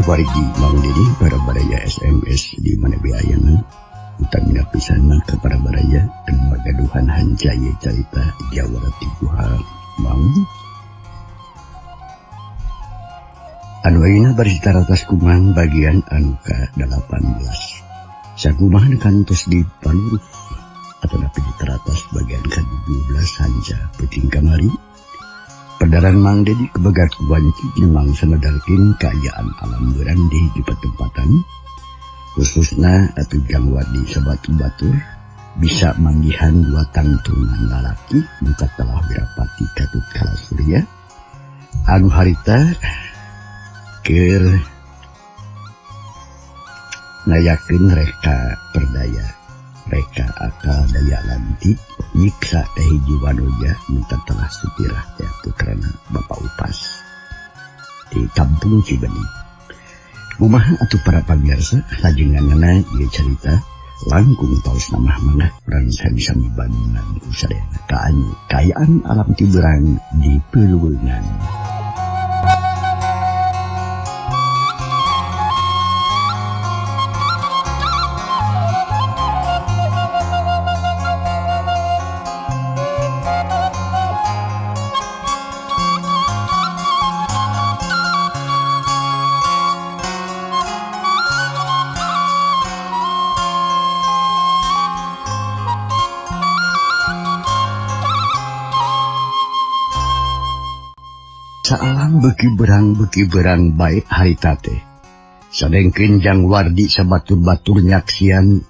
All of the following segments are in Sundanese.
wargi Mang Dedi para baraya SMS di mana be ayana utamina pisan mah ka para baraya anu magaduhan hanjaya carita Jawara ti Guha Mang anu ayeuna bari taratas kumang bagian anu ka-18 sakumaha kantos di paluruh atau napi di teratas bagian ka-12 hanca peuting kamari. Pedaran Mang Dedi kebegat wanci memang samedarkeun kaayaan alam beuran di hiji patempatan khususna atuh Jang Wardi sabatu-batur bisa manggihan dua tangtungan lalaki nu katelah Wirapati katut Kala Surya anu harita keur ngayakeun reka perdaya reka akal daya lantik nyiksa teh hiji wanoja nu telah sutirah teh putrana Bapak Upas di kampung Cibeni. Kumaha atuh para pamirsa lajenganana ieu carita langkung taos namah manah urang sami-sami bandungan ku sadayana kaayaan alam tiberang di Peuleungan. Saalam beuki berang bae harita teh. Sadengkeun Jang Wardi sabatur-batur nyaksian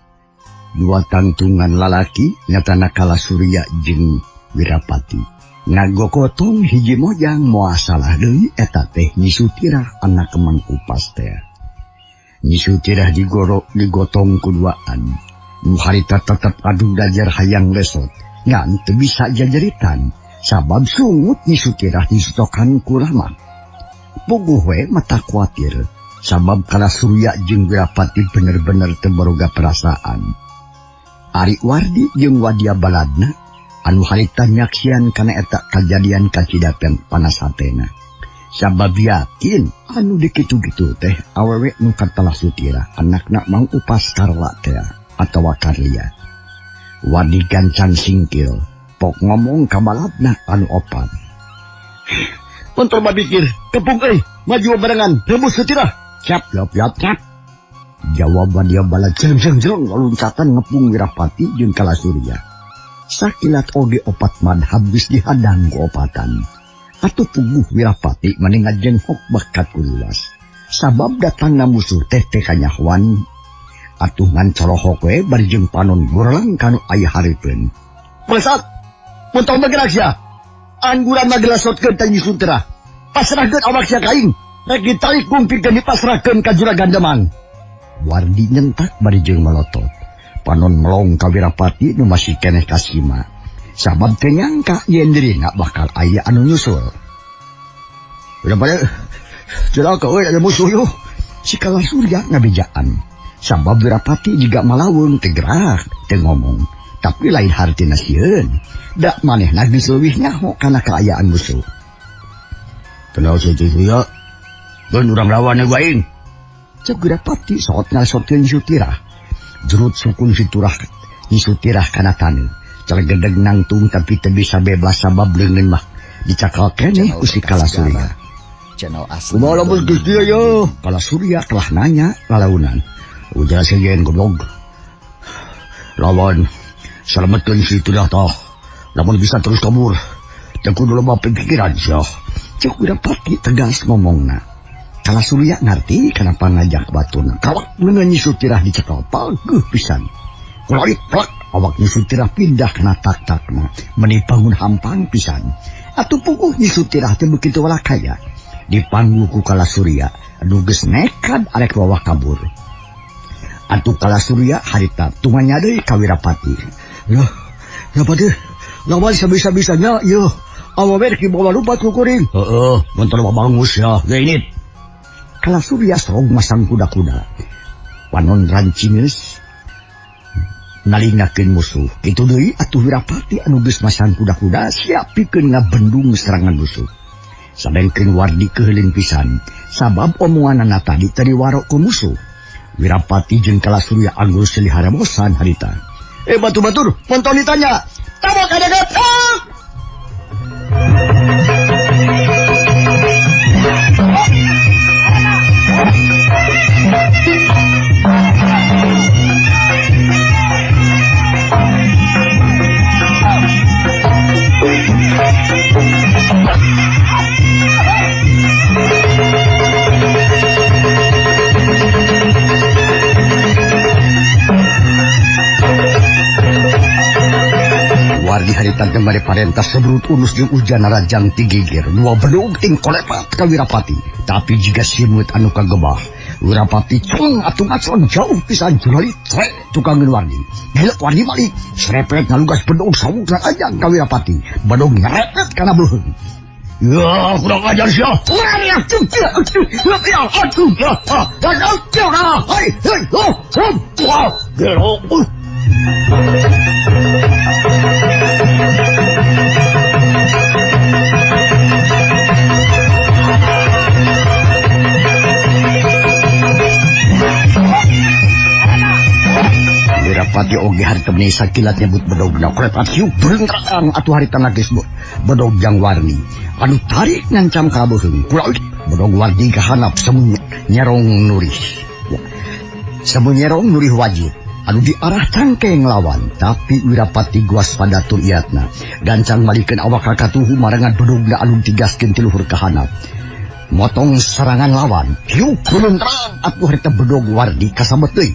dua tangtungan lalaki nyatana Kala Surya jeung Wirapati. Ngagokotong hiji mojang moal salah deui eta teh Nyi Sutirah anak Mang Upas teh. Nyi Sutirah digotong kuduaan. Nu harita tetep adu dajar hayang lesot ngan teu bisa jajeritan. Sabab sungut Nyi Sutirah disutokan ku Rama. Puguh we mata kuatir sabab Kala Surya jeung Wirapati bener-bener teu boga perasaan. Ari Wardi jeung Wadia Baladna anu harita nyaksian kana eta kajadian kacidapen panas hatena. Sabab yakin anu dikitu-kitu teh awewe nu katelah Sutirah anakna Mang Upas Karla teh atawa Karlia. Wardi gancang singkil pok ngomong ka baladna anu opat. Puntur mabikir, kepung euy, maju barengan, rebus Sutirah. Siap, siap, siap, siap. Jawab dia balad jeng jeng jeng loncatan ngepung Wirapati jeung Kala Surya. Sakilat oge opat madhab geus dihadang ku opatan. Atuh puguh Wirapati mani ngajenghok bakat kuluas. Sabab datangna musuh teh teh kanyahoan. Atuh ngan corohok we bari jeung panon gorlang kanu aya hareupeun. Melesat! Montong bergerak sia. Angguran magelasotkeun teh Nyi Sutirah. Pasrahkeun awak sia ka aing. Rek ditarik gungpikeun dipasrahkeun ka Juragan Demang. Wardi nyentak bari jeung melotot. Panon melong ka Wirapati nu masih keneh kasima. Sabab teu nyangka yen dirina bakal aya anu nyusul. Udah pada cilaka euy ada musuh yo. Si Kala Surya ngabejaan. Sabab Wirapati jiga malaweung teu gerak, teu ngomong. Tapi lain hartina sieun. Dak manehna geus leuwih nyaho kana kaayaan musuh. Tenang si Surya. Geun urang lawan we aing. Cek Wirapati soot ngalesotkeun Nyi Sutirah. Jerut sukun si Turah Nyi Sutirah kana taneuh. Calegedeg nangtung tapi teu bisa bebas sabab leungeun mah dicakal keneh ku si Kala Surya. Kumaha lamun geus dieu yo? Kala Surya telah nanya lalaunan. Ujar sejen goblok. Lawan selamatkeun si Turah tah. Lamun bisa terus kabur. Teu kudu loba pikiran sia. Cek Wirapati tegas ngomongna. Kala Surya ngarti kenapa ngajak batuna. Kawak leungeun Nyi Sutirah dicekal pageuh pisan. Kulait plak awak Nyi Sutirah pindah kana tak-takna meni bangun hampang pisan. Atuh puguh Nyi Sutirah teh begitu walakaya. Dipanggu ku Kala Surya anu geus nekad arek wawa kabur. Atuh Kala Surya harita tumanya deui ka Wirapati. Loh, napa teh? Lawan sabisa-bisanya ieu. Awewe rek dibawa lupat ku kuring. Heeh, mun teu bangus ya, geinit. Kala Surya sorog masang kuda-kuda. Panon rancingeus nalingakeun musuh. Kitu deui atuh Wirapati anu geus masang kuda-kuda siap pikeun ngabendung serangan musuh. Sadengkeun Wardi keuheuleun pisan. Sabab omonganana tadi teu diwaro ku musuh. Wirapati jeung Kalasurya anggur silih harabosan harita. Batu-batur, ponton ditanya. Tabok ada getok. Wardi harita gemari parentas sebrut unus jeung hujan rajang tigigir dua bedug ting kolepat ka Wirapati. Tapi jika simut anu kagebah Wirapati cung atuh ngacon jauh pisan jurali trek tukangeun Wardi. Gilek Wardi balik serepet ngalugas bedug sawuk rajang ka Wirapati. Bedug nyerepet kana beuheung. Ya, kurang ajar sia. Wirapati oge harita meni sakilat nyebut bedogna kolepat hiup berentrang atuh harita geus bedog jang warni anu tarik ngancam ka beuheung kulaut bedog warni kahanap semu nyerong nurih semu nyerong nurih wajib anu diarah cangkeng lawan tapi Wirapati waspada tur iatna gancang malikeun awak ka katuhu marengan bedogna anu digaskeun ti luhur kahanap motong serangan lawan hiup berentrang atuh harita bedog warni kasambet deui.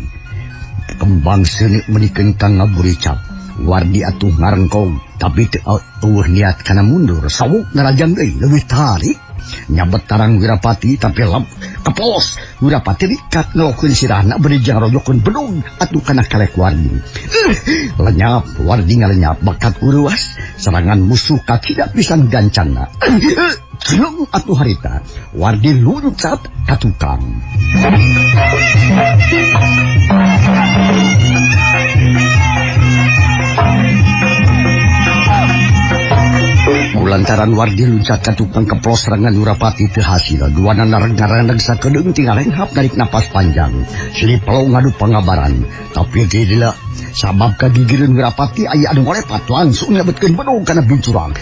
Kembang seuneuk meunikeun kang ngaburicap. Wardi atuh ngarengkong tapi teu eueuh niat kana mundur sawuk ngarajang deui leuwih tarik nyabet tarang Wirapati tapi lep kepos Wirapati likat ngelokeun sirahna bari jeung rojokeun bedug atuh kana kalek Wardi. Lenyap Wardi ngalenyap bakat uruas serangan musuh kacida pisan gancangna. Jelung atuh harita Wardi luncat ka tukang. Lantaran Wardi luncat ka tukang keplos serangan Wirapati teu hasil. Duanana reng-reng sakedeung tinggal lenghap narik napas panjang. Silih pelong ngadu pangabaran. Tapi tidak sabab kagigireun Wirapati aya anu ngolepat langsung nyabetkeun bedog kana bincurang.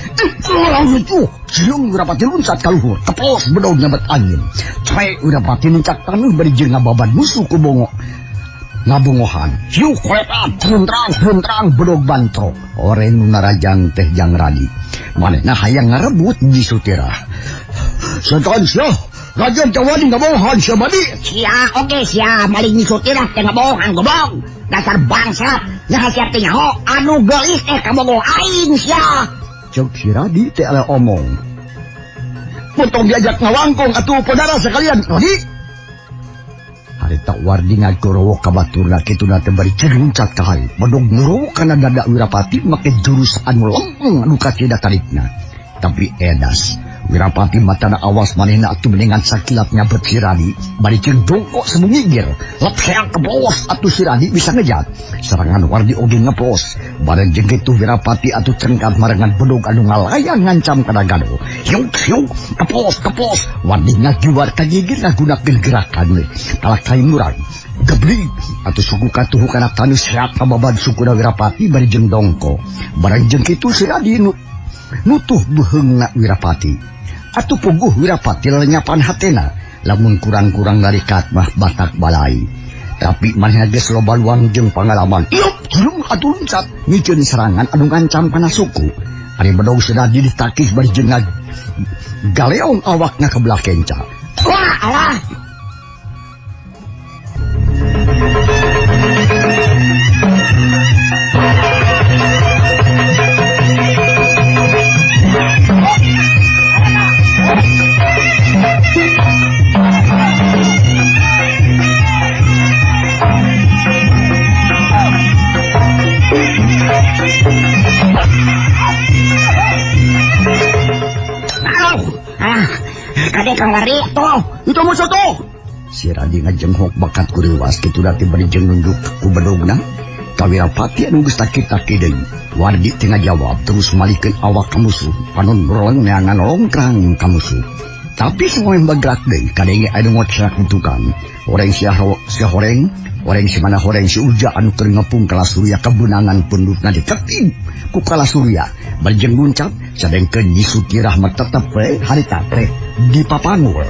Jelung Wirapati luncat ka luhur, keplos bedog nyabet angin. Cre Wirapati nincak taneuh bari jeung ngababan musuh ku bongo. Ngabongohan, hiu kolepat, hentrang bedog bantrok. Oreng nu narajang teh jang radi. Manehna hayang ngarebut Nyi Sutirah. Setan sia, raja Jawani ngabohongan sia badi. Sia oge sia maling Nyi Sutirah teh ngabohongan goblok. Dasar bangsat, nyaha sia teh nyaho anu geulis teh kabogoh aing sia. Ceuk si Radi teh ala omong. Potong diajak ngawangkong atuh podara sekalian, Radi. Harita Wardi ngagorowok ka baturna kituna teh bari ciruncat ka hareup. Bedog ngurowok kana dada Wirapati make jurus anu lempeng anu kacida tarikna. Tapi edas Wirapati matana awas manehna atuh mendingan sakilat nyabet si Radi bari jeung dongkok semu ngigir. Lep seang kebos atuh si Radi bisa ngejat. Serangan Wardi oge ngeplos. Bareng jeung kitu Wirapati atuh cengkat marengan bedog anu ngalayang ngancam kana gado. Hiuk hiuk keplos keplos Wardi ngagiwar ka gigir ngagunakeun gerakan we. Kalah kain murag. Geblig atuh suku katuhu kana taneuh seat kababan sukuna Wirapati bari jeung dongko. Bareng jeung kitu si Radi nutuh beuheungna Wirapati. Atuh puguh Wirapati lenyapan hatena lamun kurang-kurang larikat mah batak balai. Tapi manehna geus loba luang jeung pangalaman. Iup jelung atuh luncat miceun serangan anu ngancam kana suku. Ari bedog sudah ditakis bari jeung galeong awakna ka belah kenca. Wah alah. Kade Kang Wardi tuh, itu musuh tuh. Si Radi ngajenghok bakat kuriwas kitu da teh bari jeung nunjuk ku bedogna. Ka Wirapati anu geus takit-takit deui. Wardi teu ngajawab terus malikeun awak ka musuh. Panon roleng neangan longkrang ka musuh. Tapi semua yang bergerak deui kadenge anu ngocrak di tukang. Horeng si horeng, horeng si mana horeng si Uja anu keur ngepung Kala Surya kebenangan pendudukna diketib ku Kala Surya. Barjeng luncat sadengkeun Nyi Sutirah mah tetep we harita teh dipapangul.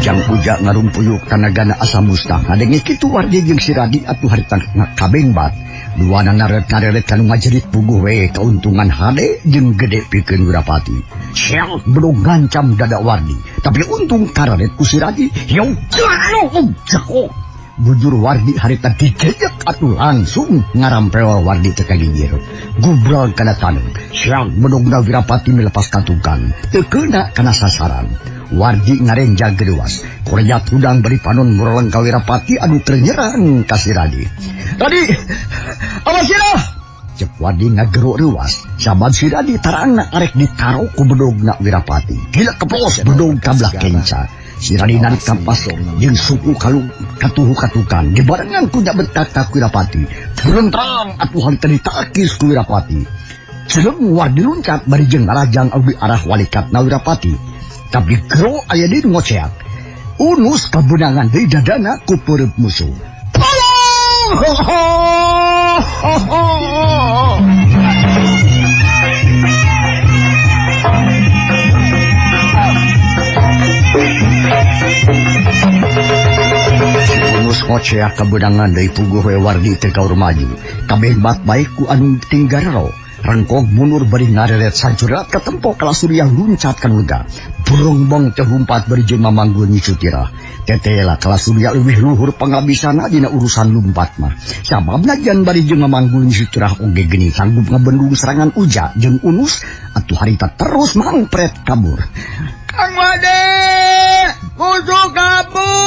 Jang Uja ngarumpuyuk tanagana asa mustah. Ngadenge kitu Wardi jeung si Radi atuh harita kabengbat. Duana naret-nareret kanu ngajerit puguh we keuntungan hade jeung gede pikeun Wirapati. Sial bedog ngancam dada Wardi. Tapi untung kararet ku si Radi. Yo jauh. Bujur Wardi harita dijejek atuh langsung ngarampeol Wardi teh ka gigir. Gubral kana taneuh. Sial bedogna Wirapati melepas katukang. Teu keuna kana sasaran. Wardi ngarenjag gedewas. Korejat hudang bari panon mureleng ka Wirapati anu keur nyerang ka si Radi. Radi, awas sirah! Cek Wardi ngagero reuwas. Sabab si Radi tarangna arek ditaro ku bedogna Wirapati. Gila keplos bedog kabelah kenca. Si Radi narik kampas jeung suku kalu katuhu katukan. Dibarengan ku nyabet ka Wirapati. Berentrang atuh harita ditakis ku Wirapati. Jeleng Wardi luncat bari jeung ngarajang abdi arah walikatna Wirapati. Tapi gero aya di ngoceak. Unus kabenangan deui dadana ku peureub musuh. Unus ngoceak kabenangan deui puguh we Wardi teh kaur maju. Kabeh bat bae ku anu tinggarero. Rengkog mundur bari ngareret sancurat katempo Kala Surya luncat kan lega. Brongbong teh lumpat bari jeung mamanggul Nyi Sutirah. Tetela Kala Surya leuwih luhur pangabisana dina urusan lumpat mah. Sababna jan bari jeung mamanggul Nyi Sutirah oge geni sanggup ngabendung serangan Uja jeung Unus atuh harita terus mangpret kabur. Kang Wade, musuh kabur.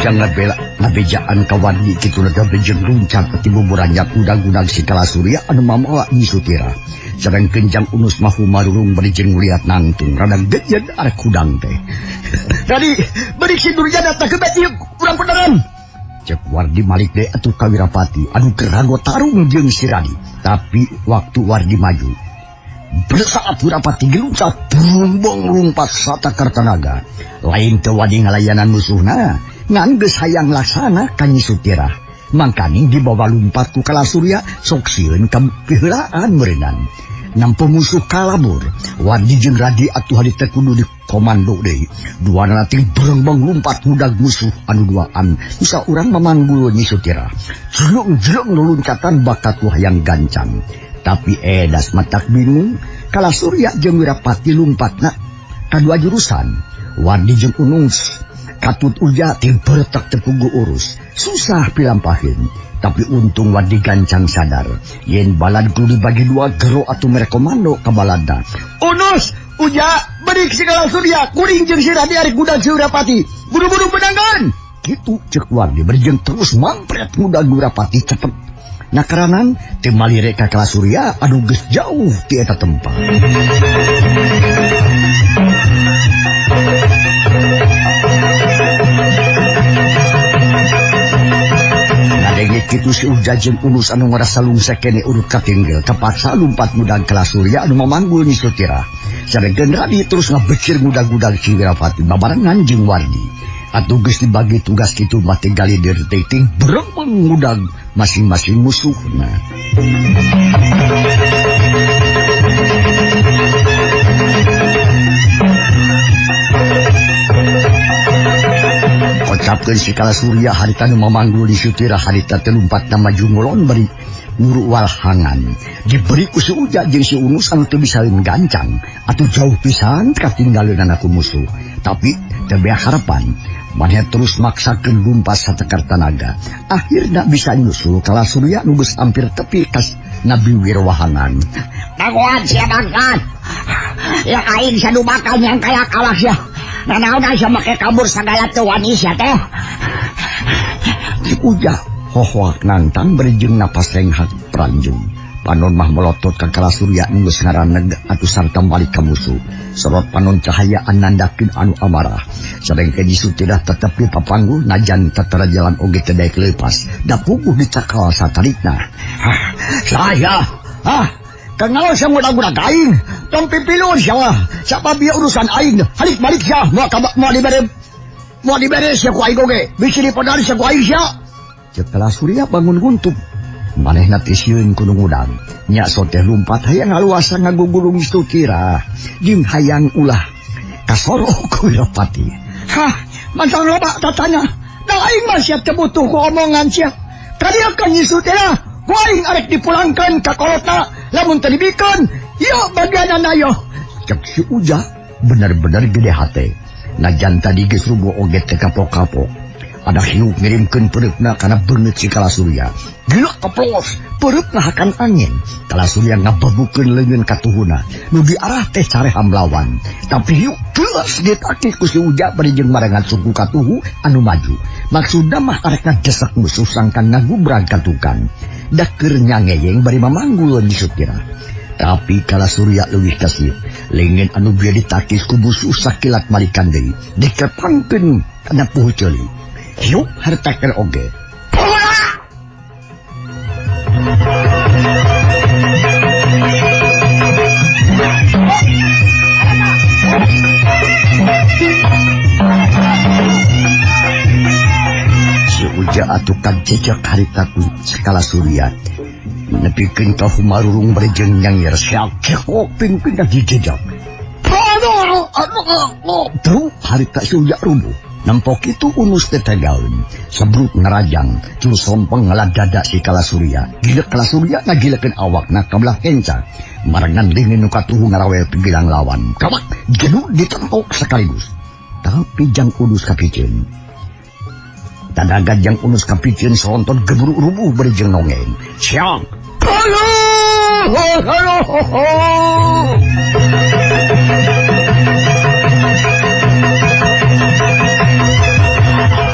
Jang ngabela ngabejaan ka Wardi kitu lega bejeng luncat ti buburanjat udag-udag si Kala Surya anu mamawa Nyi Sutirah. Sadangkeun Jang Unus mah marurung bari jeung liat nangtung rada gejed arek hudang teh. Radi beurik si Durjana teh kebet ieu urang beneran. Cek Wardi malik deui atuh ka Wirapati anu keur rago tarung jeung si Radi. Tapi waktu Wardi maju bersaat Wirapati geluncat brumbong lumpat satakar tanaga. Lain teu wani ngalayanan musuhna. Ngan geus hayang laksana ka Nyi Sutirah. Mangkaning dibawa lumpat ku Kala Surya sok sieun ka piheulaan meureunnan. Nampa musuh kalabur, Wardi jeung Radi atuh harita kudu dikomando deui. Duana ting berengbong lumpat ngudag musuh anu duaan. Bisa urang mamanggul Nyi Sutirah. Jeleng-jeleng luluncatan bakat wah yang gancang. Tapi edas matak bingung, Kala Surya jeung Wirapati lumpatna kadua jurusan. Wardi jeung Unus katut Uja ting beretak tepugu urus. Susah pilampahin. Tapi untung Wardi gancang sadar. Yen balad kudu dibagi dua gero atau merekomando ka baladna. Unus, Uja, berik si Kala Surya, kuring jeung si Radi arek gudag si Wirapati. Buru-buru menangkan. Kitu cek Wardi berjeng terus mampret ngudag Wirapati cepet. Nakaranan teu malire ka Kala Surya anu geus jauh ti eta tempat. Ngadenge kitu si Uja jeung Unus anu ngarasa lungsek kene urut katinggel kapaksa lumpat ngudag Kala Surya anu mamanggul Nyi Sutirah. Sadengkeun Radi terus ngabecir ngudag-ngudag si Wirapati babarengan jeung Wardi. Atuh geus dibagi tugas kitu mah tinggal lidir teuing brembeng ngudag masing-masing musuhna. Kocapkeun si Kala Surya harita nu mamanggul Nyi Sutirah harita teh lumpatna maju ngulon bari nguru walhangan. Diberi ku si Uja jeung si Unus anu teu bisa gancang atuh jauh pisan katinggaleunana ku musuh. Tapi teu beak harapan. Maneh terus maksakeun lumpat satekar tanaga. Akhirna bisa nyusul Kala Surya nu geus hampir tepi ka Nabi Wirwahangan. Dagoan sia bangkan. Ya aing sadu bakal nyang kaya kalah sia. Nanaon sia make kabur sagala teu wani sia teh. Si Uja hohoak nantang bari jeung napas renghak pranjung. Panon mah melotot ka Kala Surya nu geus ngaraneg atuh sarta balik ka musuh. Sorot panon cahaya nandakeun anu amarah. Sadengkeun Nyi Sutirah tetep di papangguh najan tatara jalan oge teu daek leupas. Da puguh dicakal satarikna. Hah, saya ah kenal sia ngudag-ngudag aing. Tong pipilun sia mah. Sabab ieu urusan aing. Halik balik sia moal moal dibere moal dibere sia ku aing oge. Bisi dipodar sia ku aing sia. Ceuk Kala Surya bangun guntup. Manehna teh sieun ku nu ngudang. Nya so teh lumpat hayang ngaluasa ngagugulung Sutirah. Jeung hayang ulah kasoro ku Wirapati. Hah, mantang loba tatanya. Da aing mah sia teu butuh ku omongan sia. Kadiakeun Nyi Sutirah, ku aing arek dipulangkeun ka kolotna lamun teu dibikeun, ieu bagianana yo. Cek si Uja bener-bener gede hate. Najan tadi geus rubuh oge teu kapok-kapok. Ada hiup ngirimkeun pereupna kana beungeut si Kala Surya. Gila keplos, pereupna hakan angin. Kala Surya ngabebukeun leungeun katuhuna. Nu diarah teh careham lawan. Tapi hiup geus ditaki ku si Uja bari jeung marengan suku katuhu anu maju. Maksudna mah arek ngagesek musuh sangkan ngagubrag ka tukang. Da keur nyangeyeng bari mamanggul Nyi Sutirah. Tapi Kala Surya leuwih kasieuk. Leungeun anu bieu ditakis ku musuh sakilat malikan deui. Dikepangkeun kana puhu ceuli. Hiup hartakeun oge. Si Uja atuh kajejek harita ku Kala Surya. Nepikeun ka humarurung bari jeung nyangir siak cekok ping-ping dijejak. Aduh, aduh, aduh, harita si Uja rubuh. Nempok itu Unus teh tegaeun. Sebrut ngerajang, jurus sompeng ngaladada si Kala Surya. Gilek Kala Surya ngagilekeun awakna ka belah kenca. Marengan leungeun nu katuhu ngarawel pigilang lawan. Kawak jenuh ditentok sekaligus. Tapi jang Unus kapiceun. Tadaga jang Unus kapiceun sonton geburu rubuh bari jeung nongeng. Siang. Aduh, aduh, aduh.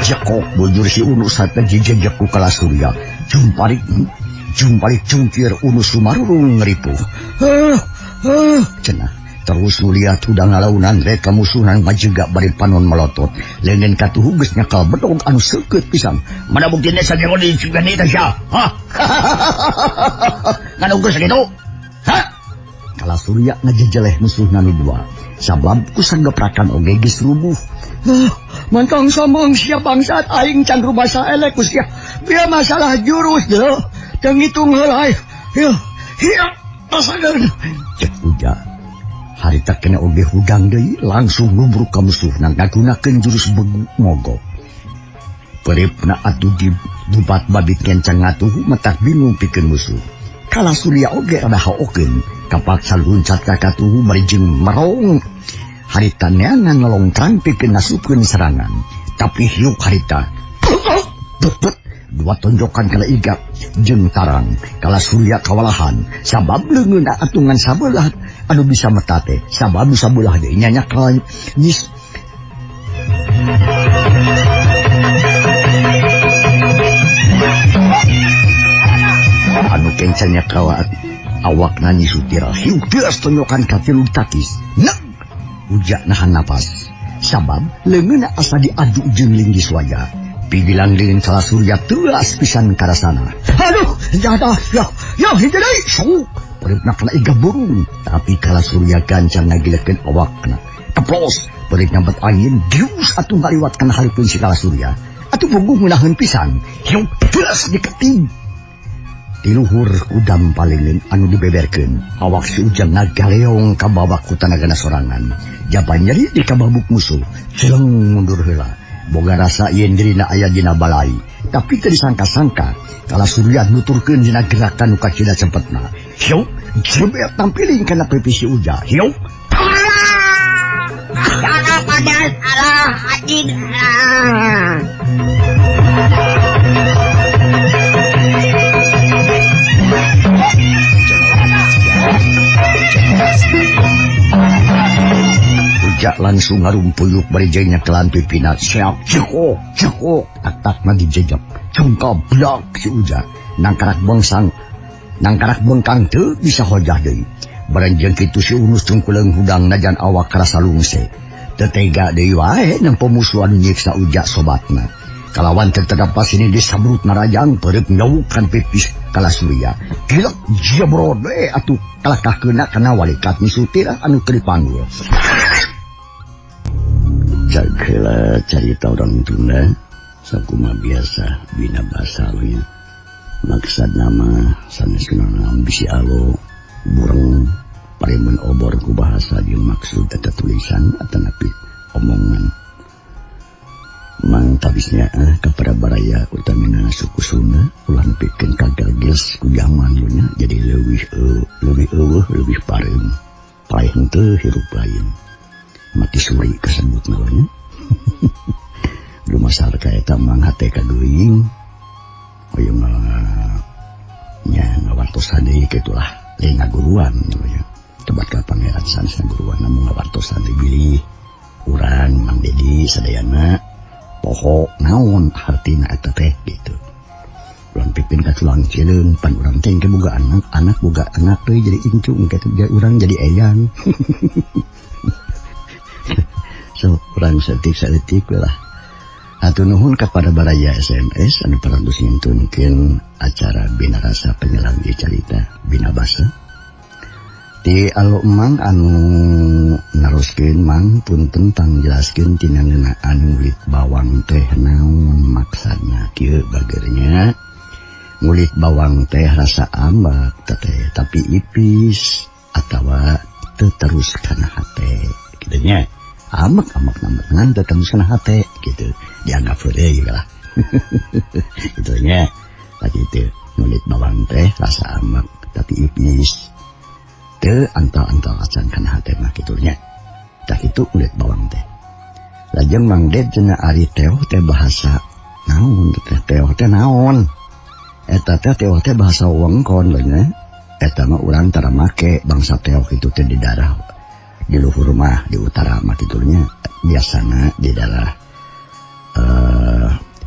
Jekok bujur si Unus hati jejek ku Kala Surya. Jumparik, jumparik jungkir Unus sumarurung ngeripuh. Cenah. Terus nuliat hudang ngalaunan rek ka musuhna majega bari panon melotot. Leungeun katuhu geus nyakal bedog anu seukeut pisan. Mana buktina saja di cigani teh sia? Hah? Nganungkeun sakitu? Hah? Kala Surya ngajejeleh musuhna nu dua. Sabab ku sanggeprakan oge geus rubuh. Mantang sombong sia bangsat aing can rumasa elek ku sia. Biar masalah jurus deh. Teu ngitung heula. Hieu, hieu, pasageun. Cek Uja. Harita kena oge hudang deui langsung numbruk ka musuhna ngagunakeun jurus begu mogok. Pereupna atuh di bubat babit kencang ngatuhu matak bingung pikeun musuh. Kala Surya oge rada haokeun, kapaksa luncat ka katuhu bari jeung merong. Harita neangan ngelongtrang pikeun ngasupkeun serangan. Tapi hiuk harita. Bebet dua tonjokan kala iga jeung tarang. Kala Surya kawalahan sabab leungeunna atungan sabelah anu bisa metate. Sabab sabelah deui nyanyakal nyis. Anu kencangnya kawat awakna Nyi Sutirah hiuk geus tonjokan ka tilu takis. Neg Uja nahan napas. Sabab leungeunna asa diadu jeung linggis wajah. Pigilang leungeun Kala Surya teuas pisan karasana. Aduh, jadah, ya, ya hiji deui. Sok, pereupna kana iga burung, tapi Kala Surya gancang ngagilekeun awakna. Teplos, pereupna bet angin, dius atuh ngaliwat kana hareupeun si Kala Surya. Atuh puguh ngeunaheun pisan. Hiuk teuas diketing. Tiluhur kudam palingeun anu dibeberkeun. Awak si Ujang ngagaleong ka babak ku tanagana sorangan. Japan nyeri di kababuk musuh. Celeng mundur heula. Boga rasa yen dirina aya dina balai. Tapi teu disangka-sangka Kala Surya nuturkeun dina gerakan nu kacida cepetna. Hiuk, jebet tampiling kana pipi si Uja. Hiuk. Alah, padas, alah, anjing, alah. Uja langsung ngarumpuyuk bari jeung nyekelan pipina. Siak, cekok, cekok, tak-tak mah dijejak. Cungkablak si Uja. Nangkarak bangsang. Nangkarak bengkang teu bisa hojah deui. Baranjeun kitu si Unus cungkuleung hudang najan awak karasa lungse. Teu tega deui wae nempo musuh anu nyiksa ujak sobatna. Kalawan teu terdapat sini disabrut narajang perep nyawukan pipis Kalasurya. Gila jebrod we atuh kalakah keuna kana walikat Nyi Sutirah anu keur dipanggul. Cagela carita orang Tunda sakuma biasa bina basa nya. Maksad nama sanes naon bisi alo bureng paremun obor ku bahasa jeung maksud eta tulisan atanapi omongan. Mang tabisnya kepada baraya utamina suku Sunda ulah nepikeun kagages ku jaman nya jadi leuwih leuwih eueuh leuwih pareum paeh henteu hirup lain. Mati suri kasebut namanya. Lumasar ka eta mang hate kageuing. Hoyong nya ngawartosan deui kitu lah lain ngaguruan nya. Tebat ka pangeran sanes ngaguruan namun ngawartosan deui bilih urang Mang Dedi sadayana poho naon hartina eta teh gitu. Urang pipin ka tulang cileung pan urang teh engke boga anak, anak boga anak deui jadi incu engke teh urang jadi eyang. So, urang saeutik-saeutik lah. Hatur nuhun kepada baraya SMS anu parantos ngintunkeun acara Bina Rasa Penyelam Ieu Carita Bina Basa. Di alo emang anu naroskeun mang punten pangjelaskeun tina ngeunaan ngulit bawang teh naon maksudna kieu bagernya. Ngulit bawang teh rasa ambak teh tapi ipis atawa teu terus kana hate kitu nya. Amak-amak ngan teu terus kana hate gitu. Dianggap heureuy lah. Kitu nya. Tah kitu ngulit bawang teh rasa amak tapi ipis. Teu antal-antal acan kana hate mah kitu nya. Tah kitu ngulit bawang teh. Lajeng Mang Ded cenah ari teoh teh bahasa naon teh teoh teh naon? Eta teh teoh teh bahasa wewengkon lho nya. Eta mah urang tara make bangsa teoh kitu teh di daerah di luhur mah di utara mah kitunya biasana di daerah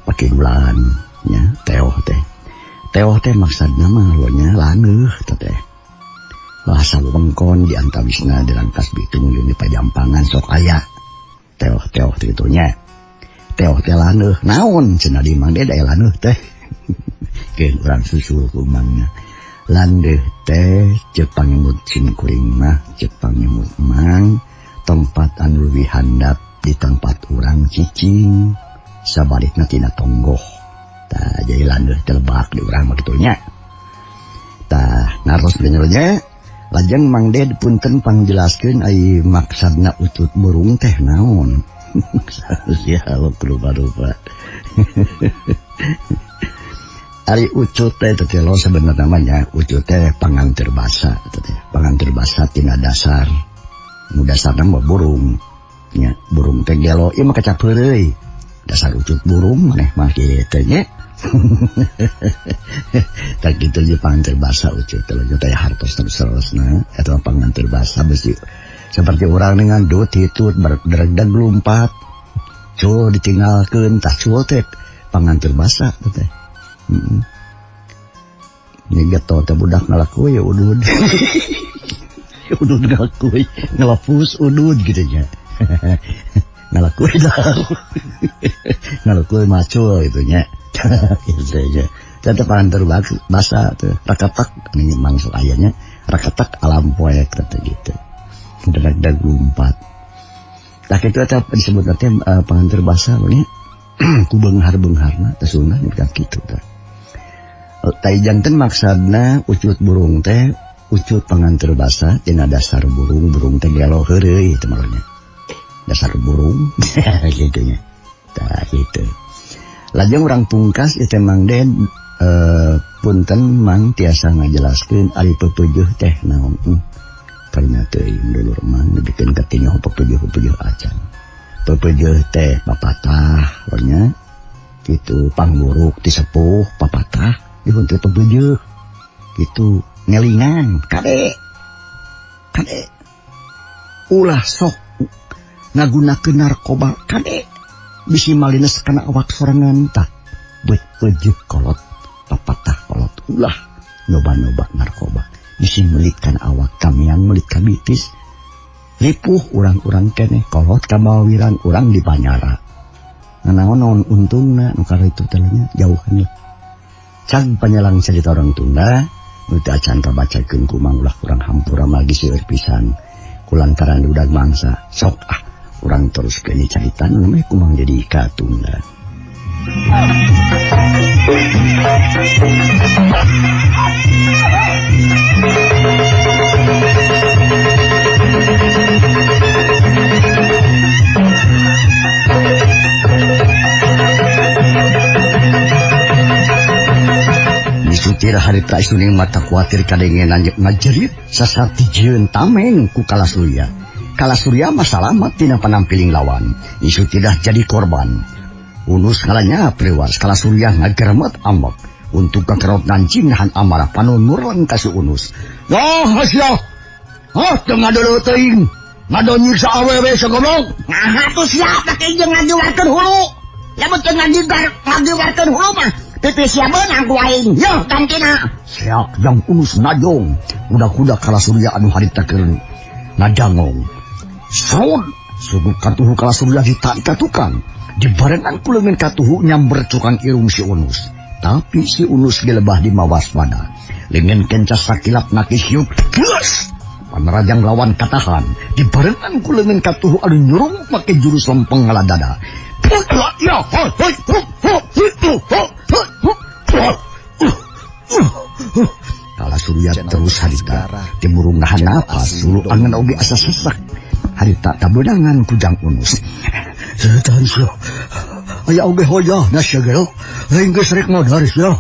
Pakidulan nya teoh teh. Teoh teh maksudna mah lho nya laneuh teh. Bahasa wewengkon di antawisna di Rangkas Bitung jeung di Pajampangan sok aya teoh-teoh teh kitu nya. Teoh teh laneuh naon cenah di Mang Ded aya laneuh teh. Keun urang susul ku mangna. Landeuh teh ceuk pangemut simkuring mah ceuk pangemut mang tempat anu leuwih handap di tempat urang cicing sabalikna tina tonggoh. Tah jadi landeuh teh lebak di urang mah kitu nya. Tah naros nya lajeng Mang Ded punten pangjelaskeun ai maksudna ucut burung teh naon. Sia rupa-rupa. Ari ucut teh teh lo sebenarnya namanya ucut teh panganteur basa teh panganteur basa tina dasar. Nu dasarna mah burung nya, burung teh gelo ieu mah kacap heureuy. Dasar ucut burung maneh mah kitu nya. Tah kitu ge panganteur basa ucut teh lo teh hartos terus-terusna eta mah panganteur basa besi seperti urang dengan dut hitut berdeg lumpat cul ditinggalkeun tah cul teh panganteur basa teh. Ini getol teh budak ngalakuy ya udud. Udud ngalakuy, ngelapus udud gitu nya. Ngalakuy dah. Ngalakuy macul gitu nya. Gitu nya. Tetep panganteur basa teh rakatak ini mangsa ayanya rakatak alam poek teh gitu. Dag-dag lumpat. Tah kitu eta disebut teh panganteur basa nya. Ku beunghar-beungharna teh sunah bukan kitu teh. Tai janten maksudna ucut burung teh ucut panganteur basa tina dasar burung, burung teh gelo heureuy teh maksudnya. Dasar burung kitu nya. Tah kitu. Lajeng urang pungkas ieu teh Mang Ded punten Mang tiasa ngajelaskeun ari pepeujeh teh naon. Karena teuing dulur Mang dibikeun katinyoh pepeujeh-pepeujeh acan. Pepeujeh teh papatah nya kitu pangburuk ti sepuh papatah dihuntu pepeujeh kitu ngelingan kade kade ulah sok ngagunakeun narkoba kade bisi malines kana awak sorangan tah peujeh kolot papatah kolot ulah Nyoba-nyoba narkoba. Bisi meulit kana awak tamiang meulit ka bitis. Ripuh urang-urang keneh kolot ka bawirang urang di panyara. Nanaon-naon untungna nu kararitu teh nya jauhan lah. Cag panyalang cerita orang tunda nu teu acan kabacakeun ku Mang ulah kurang hampura magi seueur pisan. Kulantaran udag mangsa sok ah urang teruskeun carita nu meh ku Mang Dedi ka tunda. Misutir harita isuning mata kuatir kadengenan ngajerit sasarti jieun tameng ku Kala Surya. Kala Surya mah salamat tina panampiling lawan. Isu tidak jadi korban. Unus ngalanya prewas Kala Surya ngageremet ambek. Untuk kakerot nancing nahan amarah panon murleng ka si Unus. Wah sia. Hah teu ngadeuleu teuing. Ngado nyiksa awewe sagoblok. Nah atuh sia make jeung ngagiwarkeun hulu. Lamun teu ngagiwarkeun hulu mah pipi sia beunang ku aing. Yeuh gantina. Seak jang Unus najong. Kuda-kuda Kala Surya anu harita keur ngajangong. Srod suku katuhu Kala Surya ditarik ka tukang. Dibarengan ku leungeun katuhu nyamber cukang irung si Unus. Tapi si Unus gelebah di mawaspada. Leungeun kenca sakilap nakis hiup. Geus! Panarajang lawan katahan. Dibarengan ku leungeun katuhu anu nyurung make jurus lempeng ngaladada. Kala Surya terus harita. Timurung nahan napas. Sulu angan oge asa sesak. Harita tabeunangan ku Jang Unus. Setan sia. Aya oge hoja na sia gelo. Lain geus rek modar sia.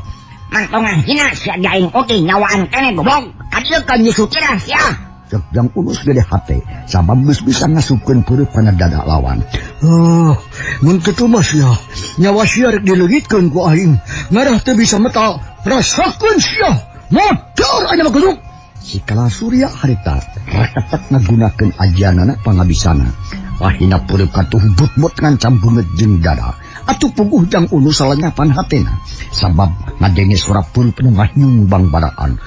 Mantong hina sia aing oge nyawaan keneh goblok. Kadieu ka nyusu tirah sia. Cek Jang Unus gede hate sabab geus bisa ngasupkeun peureut kana dada lawan. Oh, mun kitu mah sia, nyawa sia rek dileungitkeun ku aing. Ngarah teu bisa metal, rasakeun sia. Modar aya mah geduk. Si Kala Surya harita reketek ngagunakeun ajianana pangabisana. Wahina peureut katuh but-but ngancam beungeut jeung dada. Atuh puguh Jang Unus salenyapan hatena. Sabab ngadenge suara peureut nu nganyung bangbaraan.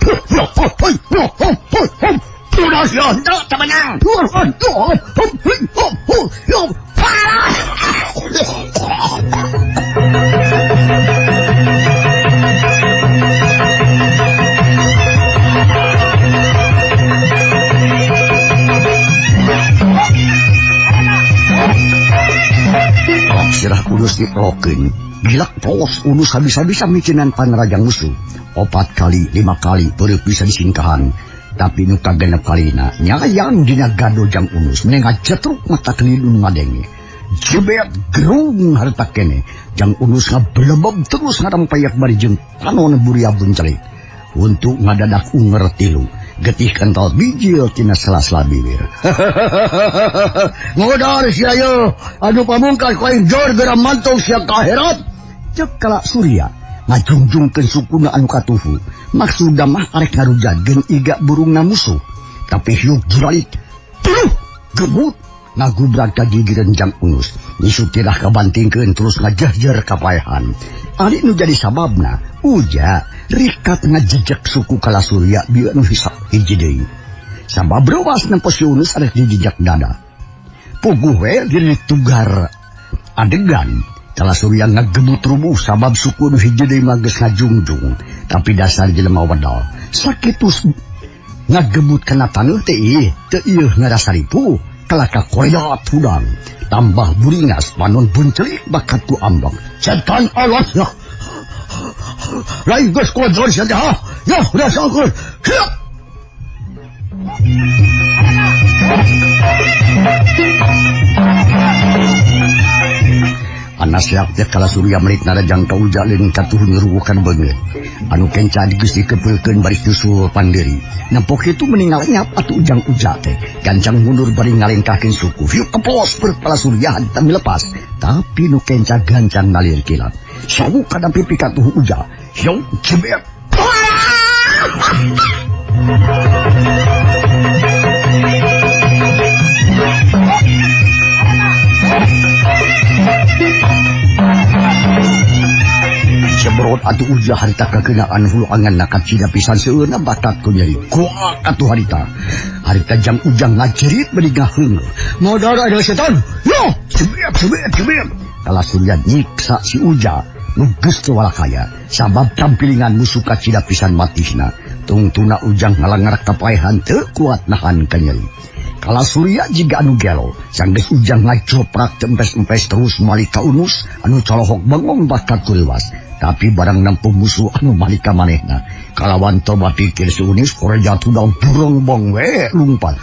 Sirah Unus diprokeun. Gilak polos Unus habis-habis micinan panrajang musuh. 4 kali, 5 kali peureut bisa disingkahan. Tapi nu kagenep kalina nyayang dina gado Jang Unus ngajetruk mata kelilun ngadenge. Jebet gerung harta kene. Jang Unus ngablebeb terus ngarampayak bari jeung panon buria buncelik. Untuk ngadadak unger tilu. Getih kental bijil tina sela-sela bibir. Ngodar sia ye, anu pamungkas ku aing jor geura mantong sia ka akhirat. Ceuk Kala Surya ngajungjungkeun sukuna anu katuhu. Maksudna mah arek ngarujadkeun iga burungna musuh. Tapi hiuk juralik, tuh gemut ngagubrak ka gigireun Jang Unus. Nisu tirah kabantingkeun terus ngajehjer ka paehan. Ari nu jadi sababna, uja rikat ngajejek suku Kala Surya bieu nu hisap hiji deui. Sabab rewas nempo si Unus arek dijejak dada. Puguh we diri tugar adegan. Kala Surya ngagemut rubuh sabab suku nu hiji deui mah geus ngajungjung. Tapi dasar jelema wedal. Sakitu ngagemut kana taneuh teh ih, teu ieuh ngarasa ripuh. Kalaka koyot hudang. Tambah buringas panon buncelik bakat ku ambang. Setan awas ya. Lain geus kodor sia teh ha. Ya rasakeun. Hiap. Anas siap teh Kala Surya melit narajang ka uja leun katuh nyerukan beungeut. Anu kenca geus dikepeulkeun bari nyusul panderi. Nempok kitu mending ngalenyap atuh ujang uja teh. Gancang mundur bari ngalengkahkeun suku. Hiup kepos peureut Kala Surya tami lepas. Tapi nu kenca gancang ngalir kilat. Sawu kana pipi katuh uja. Hiup jebet. Jebrot atuh uja harita kakenaan hulu angan nakacida pisan seueurna batat ku nyeri. Kuat atuh harita. Harita jang ujang ngajerit bari ngaheung. Modar ada setan. Yo, sebiak sebiak sebiak. Kala Surya nyiksa si Uja nu geus teu walakaya sabab tampilingan musuh kacida pisan matihna. Tungtuna Ujang ngalangarak kapaehan teu kuat nahan ka nyeri. Kala Surya jiga anu gelo, sanggeus Ujang ngajoprak tempes-empes terus malik ka Unus anu colohok bengong bakat kuliwas. Tapi barang nempuh musuh anu malik ka manehna. Kalawan toba pikir si Unus koreja tudang burung bong we lumpat.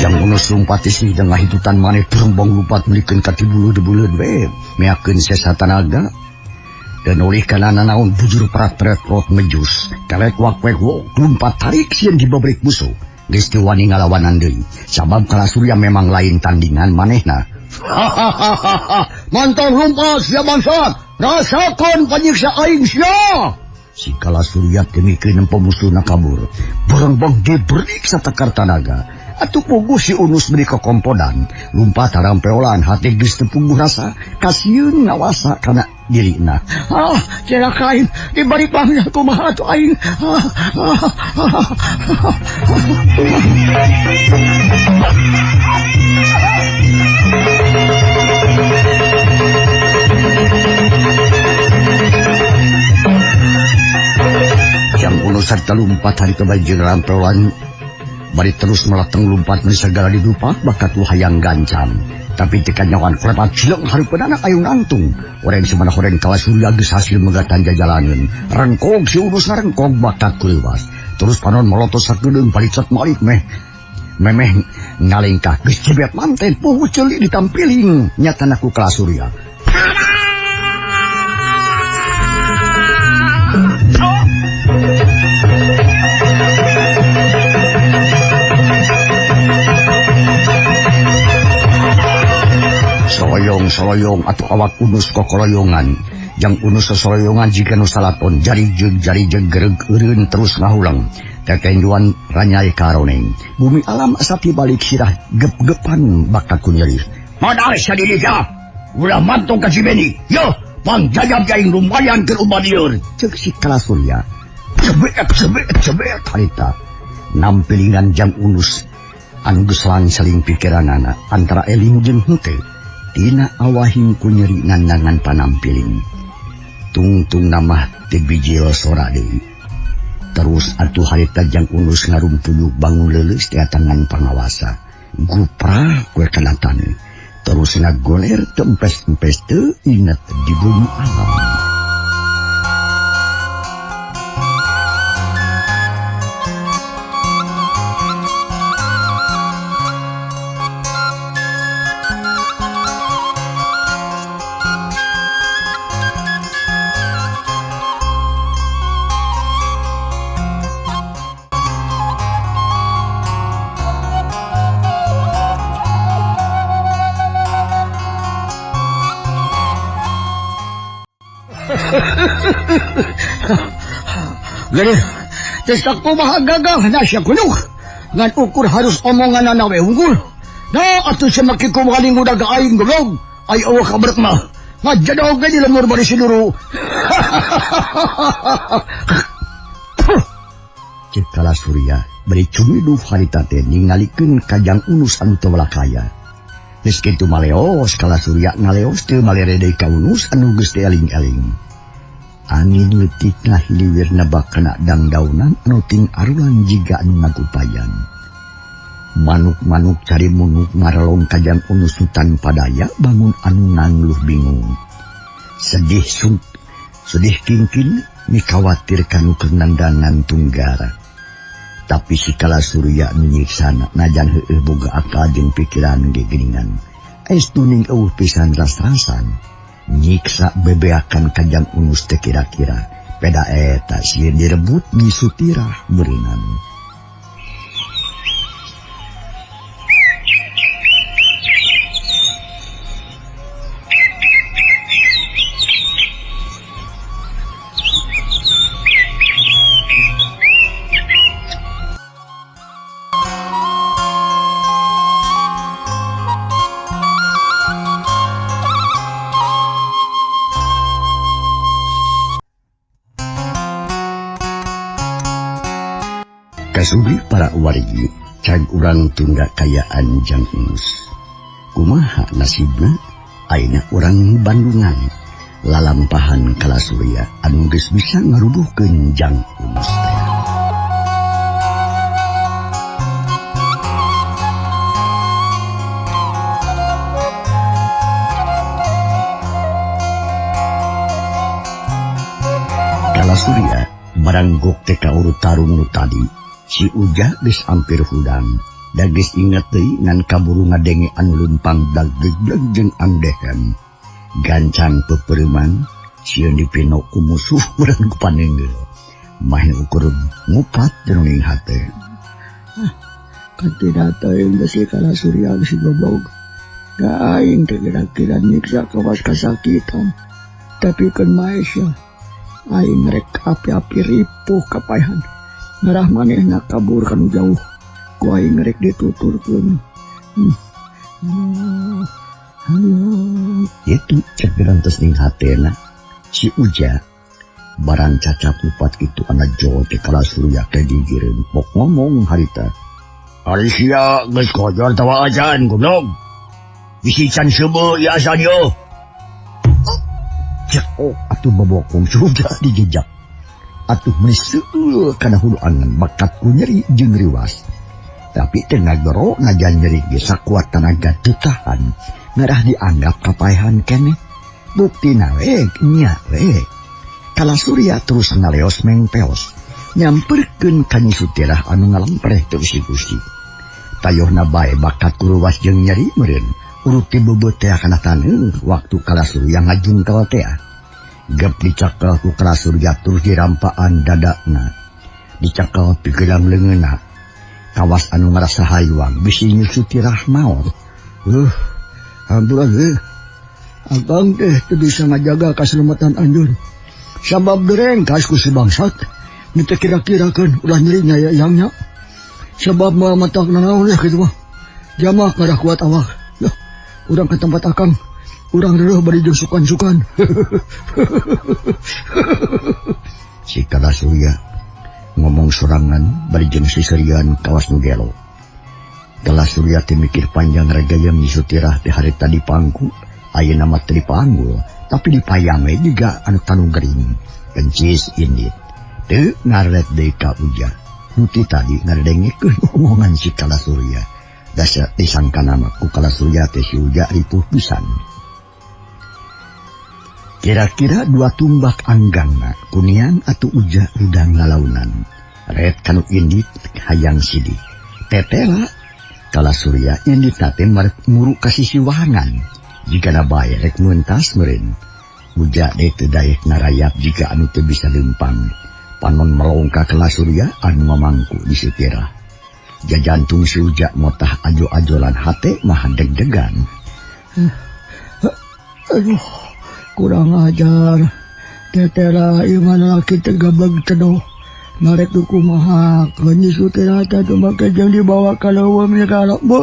Jang Unus lumpat isi dengan hitutan maneh burung lumpat melikeun ka tibuluh-debuluh we meakeun sesa tanaga. Dan oleh kana nanaon bujur prat-pret rot mejus kelek wak-wek wok lumpat tarik sieun dibabrik musuh. Geus teu wani ngalawanan deui sabab Kala Surya memang lain tandingan manehna. Mantap lumpat sia bangsat, rasakeun panyiksa aing sia. Si Kala Surya demikeun nempo musuhna kabur. Berengbong dibrik satakar tanaga. Atuh puguh si Unus beri kekompodan. Lumpat harampeolan hati geus teu puguh rasa kasieun ngawasa kana dirina. Ah, celaka aing dibari pangnya kumaha atuh aing. Ah, ah, ah, ah. Jang Unus sarta lumpat hari kebanjir rampeolan bari terus melateng lumpat meni sagala didupak bakat lu hayang gancang. Tapi teu kanyawan klepat cileng hareupeun anak ayung nangtung. Oreng semana horeng Kala Surya geus hasil megatan jajalaneun. Rengkog si Unus rengkog bakat kuliwas. Terus panon melotot sakedeung balicet malik meh. Memeh ngalengkah geus cebet manten poho ceuli ditampiling nyatana ku Kala Surya. Soloyong-soloyong atau awak Unus kokoloyongan. Jang Unus sosoloyongan jika nu salaton jari jeung gereg eureun terus ngahulang. Tekenjuan ranyai karoneng. Bumi alam asa tibalik sirah gep-gepan bakat ku nyeri. Modal sia diri sia. Ulah mantong ka si Beni. Yo, pangjajab aing lumayan keur uban lieur. Ceuk si Kala Surya. Cebek cebek cebek harita. Nampilingan jang Unus anu geus saling pikiranana antara eling jeung henteu. Tina awahing ku nyeri nandangan panampiling. Tungtung namah teu bijil sora deui. Terus atuh harita jang Unus ngarumpuyuk bangun leuleus tangan pangawasa. Guprah kue kana taneuh. Terus ngagoler tempes-empes teu inget di bumi alam. Gini, terus kumaha gagah na siya kuno. Ngan ukur harus omongan na we unggul. Na atuh semakin kumaling udah aing goblok. Ay awak kabrek mah. Ngajadog di lemur bari siduru. Cek Kala Surya bari cumiduh harita teh ningalikeun ka Jang Unus anu teu walakaya. Geus kitu maleos Kala Surya ngaleos teu malere deui ka Unus anu geus teu eling-eling. Angin leutik ngahiliwirna bakana dangdaunan anu ting arulan jiga anu ngagupayan. Manuk-manuk cari munuk ngarelong ka Jang Unus nu tanpa daya bangun anu ngangluh bingung. Sedih sedih kingkin mikawatir kanu keur nandangan tunggara. Tapi si Kala Surya nu nyiksana najan heueuh boga akal jeung pikiran ge geuningan. Estu ning eueuh pisan ras-rasan. Nyiksa bebeakan ka Jang Unus teh kira-kira peda eta sieun direbut nyisu tirah beureunan. Kasubri para wargi cag urang tunda kayaan Jang Unus. Kumaha nasibna ayeuna urang Bandungan lalampahan Kala Surya anu geus bisa ngarubuhkeun Jang Unus teh. Kala Surya baranggok teh ka urut tarung nu tadi. Si Uja geus hampir hudang, da geus inget deui ngan kaburu ngadenge anu leumpang dagdeg jeung angdehem. Gancang pepereuman, sieun dipino ku musuh urang ku panenggel. Mahin ukur ngupat jroning hate. Ah, katina teuing geus si Kala Surya geus goblok. Da aing teh kira-kira nyiksa kawas kasakitan. Tapi keun maesya, aing rek api-api ripuh kapaehan. Ngarah manehna kabur kanu jauh. Ku aing rek dituturkeun. Itu cek gerantos ning hatena si Uja barang cacap upat itu ana jol teh Kala Surya teh gigireun pok ngomong harita. Ari sia geus kojor tawa ajan goblok. Bisi can seubeuh ieu asan ieu. Cek oh atuh bobokong si Uja dijejak. Atuh meuni seueul kana hulu angan bakat ku nyeri jeung riwas. Tapi teu ngagero najan nyeri ge sakuat tanaga teu tahan. Ngarah dianggap kapaehan keneh. Buktina we nya we. Kala Surya terus ngaleos mengpeos. Nyamperkeun ka Nyi Sutirah anu ngalempreh teu usi-usi. Tayohna bae bakat ku ruas jeung nyeri meureun. Urut ti beubeut teh kana taneuh waktu Kala Surya ngajungkel teh. Gep dicakel ku Kala Surya terus dirampaan dadakna. Dicakel pigelang leungeunna. Kawas anu ngarasa hayuang bisi Nyi Sutirah maot. Hampura heuh. Akang teh teu bisa ngajaga kaselamatan anjeun. Sabab derengkas ku si bangsat. Nu teu kira-kirakeun ulah nyeri nyayangnya. Sabab moal matak nanaon ya kitu mah. Jamak ngarah kuat awak. Loh, urang ke tempat akang. Urang reuh bari jeung sukan-sukan. Si Kala Surya ngomong sorangan bari jeung siserian kawas nu gelo. Kala Surya teh mikir panjang regayam Nyi Sutirah teh harita dipangku, ayeuna mah teu dipanggul, tapi dipayang we juga anu tanu gering. Kencis indit. Teu ngaret deui ka Uja. Nu ti tadi ngadengekeun omongan si Kala Surya. Dasar disangkana mah ku Kala Surya teh si Uja ripuh pisan. Kira-kira dua tumbak anggangna kunian atau Uja udang lalaunan. Ret kanu indit hayang sidik. Tetela Kala Surya indit teh marek muru ka sisi wahangan. Jigana bae rek mentas meureun. Uja deui teu daek narayap jika anu teu bisa leumpang. Panon melong ka Kala Surya anu mamangku di Sutirah. Jajantung si Uja motah ajo-ajolan hate mah deg-degan. Aduh, kurang ajar. Tetela ieu mah lalaki teh gabeg tedoh. Narek du kumaha keun Nyi Sutirah teh make jeung dibawa ka leuweung ka be.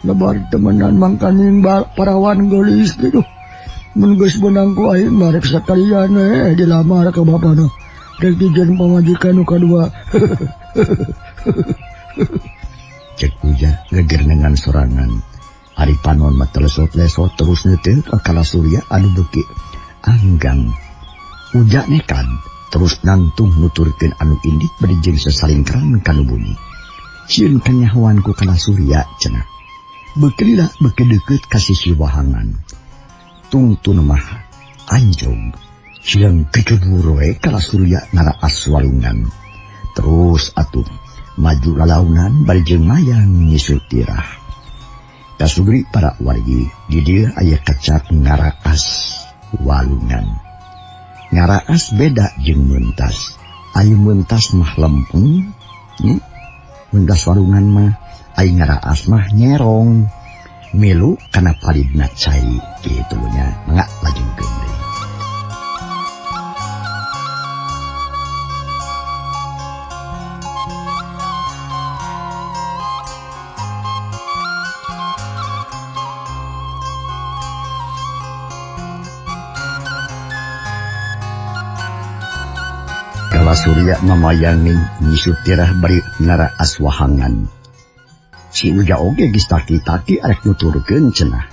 Lebar temenan mangkaning parawan geulis gitu. Mun geus beunang ku aing marek sakalian we dilamar ka bapana. Rek dijieun pamajikan nu kadua. Cek Uja gegerneungan sorangan. Ari panon mah telesot-lesot terus neuteuk ka Kala Surya anu beuki anggang. Uja nekan terus nangtung nuturkeun anu indit bari jeung sasalingkeran kanu bumi. Sieun kanyahoan ku Kala Surya cenah. Beuki lila beuki deukeut ka sisi wahangan. Tungtun mah anjog. Sieun kecebur we Kala Surya ngaraas walungan. Terus atuh maju lalaunan bari jeung mayang Nyi Sutirah. Kasugri para wargi di dieu aya kecap ngaraas walungan. Ngaraas beda jeung mentas. Ayu mentas mah lempeng, mentas walungan mah aing ngaraas mah nyerong. Milu kana palidna cai kitu nya. Mangga lajengkeun deui. Kala Surya mamayangin Nyi Sutirah bari ngaraas wahangan. Si Uja oge geus taki-taki arek nuturkeun cenah.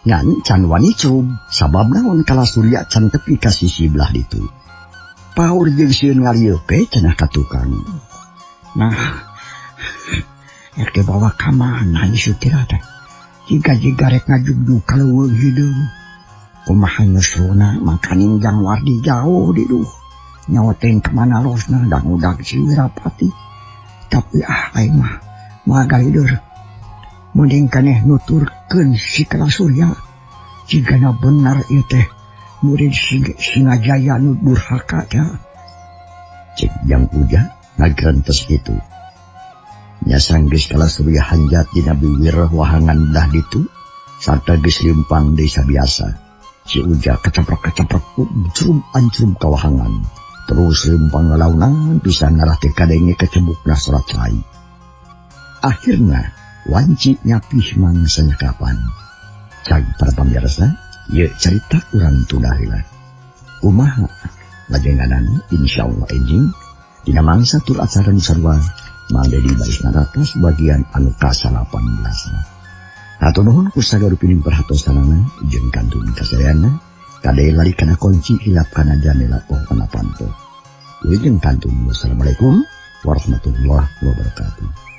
Ngan can wani curug sabab naon Kala Surya can tepi ka sisi belah ditu. Paur jeung sieun ngalieuk we cenah ka tukang. Nah, rek dibawa ka mana Nyi Sutirah teh? Jiga-jiga rek ngajugjug ka leuweung hideung. Kumaha nyusulna makaning Jang Wardi jauh diduh. Nyawa teuing ka mana losna dang-udag si Wirapati. Tapi ah aing mah moal galieur. Mending keneh nuturkeun si Kala Surya. Jigana bener ieu teh murid Singajaya nu durhaka teh. Cek Jang Uja ngagrentes kitu. Nya sanggeus Kala Surya hanjat dina biwir wahangan belah ditu sarta geus leumpang deui sabiasa. Si Uja keceprek-keceprek ancrum ancrum ka wahangan. Terus leumpang ngalaunan pisan ngarah teh kadenge kecebukna surat cai. Akhirna wanci nyapih mangsa nyakapan. Cai para pamirsa, ieu carita urang tunda heula. Kumaha lajenganan insyaallah enjing dina mangsa tur acara nu sarua Mang Dedi baris naratos bagian anu ka-18. Hatur nuhun ku sagala pining perhatosanana jeung kantun kasadayana kade lari kana kunci hilap kana janela poho kana panto. Wilujeng kantun. Wassalamualaikum warahmatullahi wabarakatuh.